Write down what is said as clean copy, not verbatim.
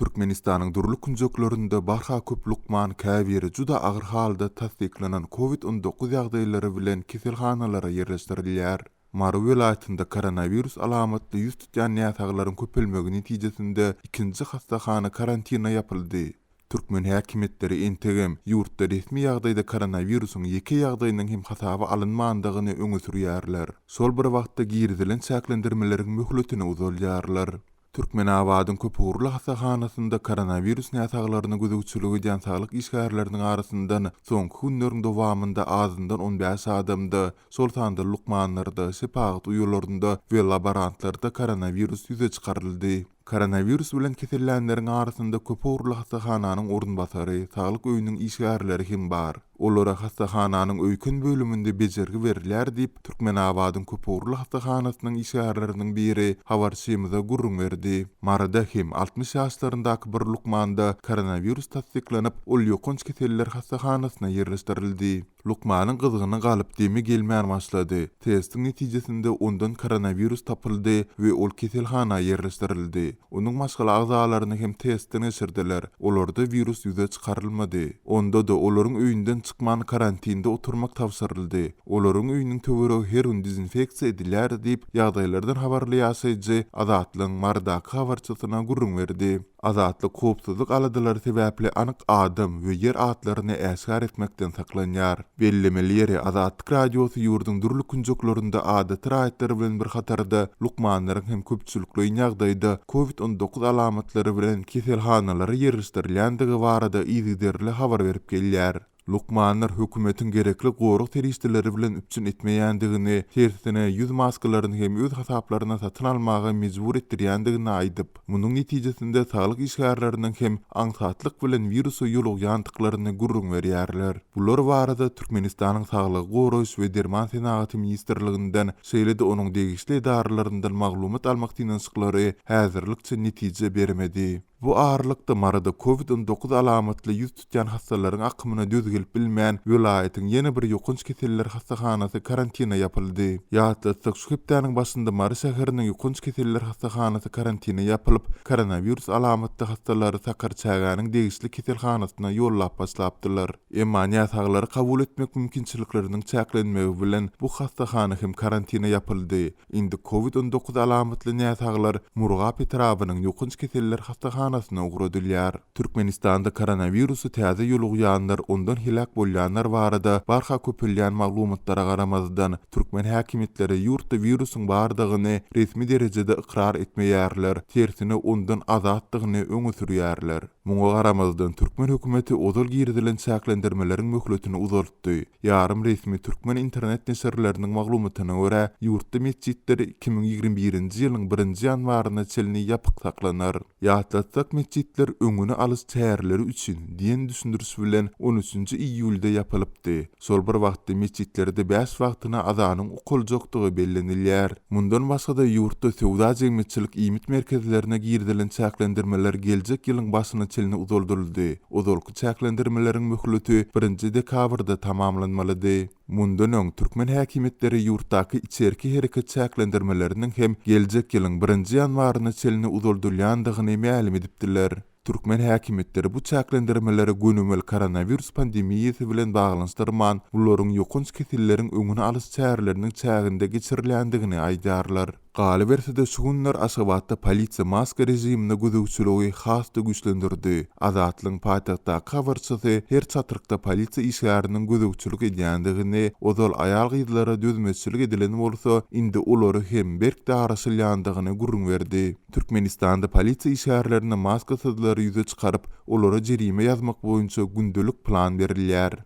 Türkmenistanyň dürli künjeklerinde barha köp lukman, käbiri juda agyr halda tassyklanan Covid 19 ýagdaýlary bilen keselhanalara ýerleşdirilýär. Mary welaýatynda koronawirus alamatly ýüz tutýan näsaglaryň köpelmegi netijesinde ikinji hassahana karantina ýapyldy. Türkmen häkimiýetleri entegem ýurtda resmi ýagdaýda koronawirusyň ýeke ýagdaýynyň hem hasaba alynmandygyny öňe sürýärler. Şol bir wagtda girizilen çäklendirmeleriň möhletini uzaldýarlar. Türkmenabadyň köpugurly hassahanasynda koronawirus näsaglaryna gözegçilik edýän saglyk işgärleriniň arasyndan soňky günleriň dowamynda azyndan 15 adamda, şol sanda lukmanlarda, şepagat uýalarynda we laborantlarda koronawirus ýüze çykaryldy. Koronawirus bilen kesellänleriň arasynda köpugurly hassahananyň orunbasary, saglyk öýüniň işgärleri hem bar. Olara hassahananyň öýken bölüminde bejergi berilýär diýip, Türkmenabadyň köpugurly hassahanasynyň işgärleriniň biri habarçymyza gürrüň berdi. Maryda hem 60 ýaşlaryndaky bir lukmanda koronawirus tassyklanyp, ol ýokanç keseller hassahanasyna ýerleşdirildi. Lukmanyň gyzgyny galyp, demi gelmän başlady. Testiň netijesinde ondan koronawirus tapyldy we ol keselhana ýerleşdirildi. Onuň maşgala agzalaryny hem testden geçirdiler. Olarda wirus ýüze çykarylmady. Onda-da olaryň öýünden çykman karantinde oturmak tabşyryldy. Olaryň öýüniň töweregi her gün dezinfeksiýa edilýär diýip, ýagdaýlardan habarly ýaşaýjy Azatlygyň Marydaky habarçysyna gürrüň berdi. Azatlyk howpsuzlyk aladalary sebäpli anyk adam we ýer atlaryny äşgär etmekden saklanýar. Bellemeli ýeri, Azatlyk Radiosy ýurduň dürli künjeklerinde adaty raýatlar bilen bir hatarda lukmanlaryň hem köpçülikleýin ýagdaýda Covid 19 alamatlary bilen keselhanalara ýerleşdirilýändigi barada yzygiderli habar berip gelýär. Lukmanlar hökümetiň gerekli gorag serişdeleri bilen üpjün etmeýändigini, tersine, ýüz maskalaryny hem öz hasaplaryna satyn almaga mejbur etdirýändigini aýdyp, munuň netijesinde saglyk işgärleriniň hem aňsatlyk bilen wirusa ýolugýandyklaryny gürrüň berýärler. Bular barada Türkmenistanyň Saglygy goraýyş we derman senagaty ministrliginden, şeýle-de onuň degişli edaralaryndan maglumat almak synanyşyklary häzirlikçe netije bermedi. Bu aralykda, Maryda Covid 19 alamatly ýüz tutýan hassalaryň akymyna döz gelip bilmän, welaýatyň ýene bir ýokanç keseller hassahanasy karantina ýapyldy. Ýatlatsak, şu hepdäniň başynda Mary şäheriniň ýokanç keseller hassahanasy karantina ýapylyp, koronawirus alamatly hassalary Sakarçägäniň degişli keselhanasyna ýollap başlapdylar. Emma näsaglary kabul etmek mümkinçilikleriniň çäklenmegi bilen, bu hassahana hem karantina ýapyldy. Indi Covid 19 alamatly näsaglar Murgap etrabynyň ýokanç keseller hassahanasyna ugradylýar. Türkmenistanda koronawirusy täze ýolugýanlar, ondan heläk bolýanlar barada barha köpelýän maglumatlara garamazdan, türkmen häkimiýetleri ýurtda wirusyň bardygyny resmi derejede ykrar etmeýärler, tersine ondan azatdygyny öňe sürýärler. Muňa garamazdan, türkmen hökümeti ozal girizilen çäklendirmeleriň möhletini uzaltdy. Ýarym resmi türkmen internet neşirleriniň maglumatyna görä, ýurtda metjitler 2021-nji ýylyň birinji ýanwaryna çenli ýapyk saklanar. Ýatlatsak, metjitler öňüni alyş çäreleri üçin diýen düşündiriş bilen on üçünji iýulda ýapylypdy. Şol bir wagtda metjitlerde bäş wagtyna azanyň okaljakdygy bellenilýär. Mundan başga-da, ýurtda söwda-jemgyýetçilik iýmit merkezlerine girizilen çäklendirmeler geljek ýylyň başyna çenli uzaldyldy. Ozalky çäklendirmeleriň möhleti birinji dekabrda tamamlanmalydy. Mundan öň, türkmen häkimiýetleri ýurtdaky içerki hereket çäklendirmeleriniň hem geljek ýylyň birinji ýanwaryna çenli uzaldylýandygyny mälim edipdiler. Türkmen häkimiýetleri bu çäklendirmeleri gönümel koronawirus pandemiýasy bilen baglanyşdyrman, bularyň ýokanç keselleriň öňüni alyş çäreleriniň çäginde geçirilýändigini aýdýarlar. Galyberse-de, şu günler Aşgabatda polisiýa maska režimine gözegçiligi has-da güýçlendirdi. Azatlygyň paýtagtdaky habarçysy her çatrykda polisiýa işgäriniň gözegçilik edýändigini, ozal aýal-gyzlara dözmezçilik edilen bolsa, indi olary hem berk daraşylýandygyny gürrüň berdi. Türkmenistanda polisiýa işgärlerine maskasyzlary ýüze çykaryp, olara jerime ýazmak boýunça gündelik plan berilýär.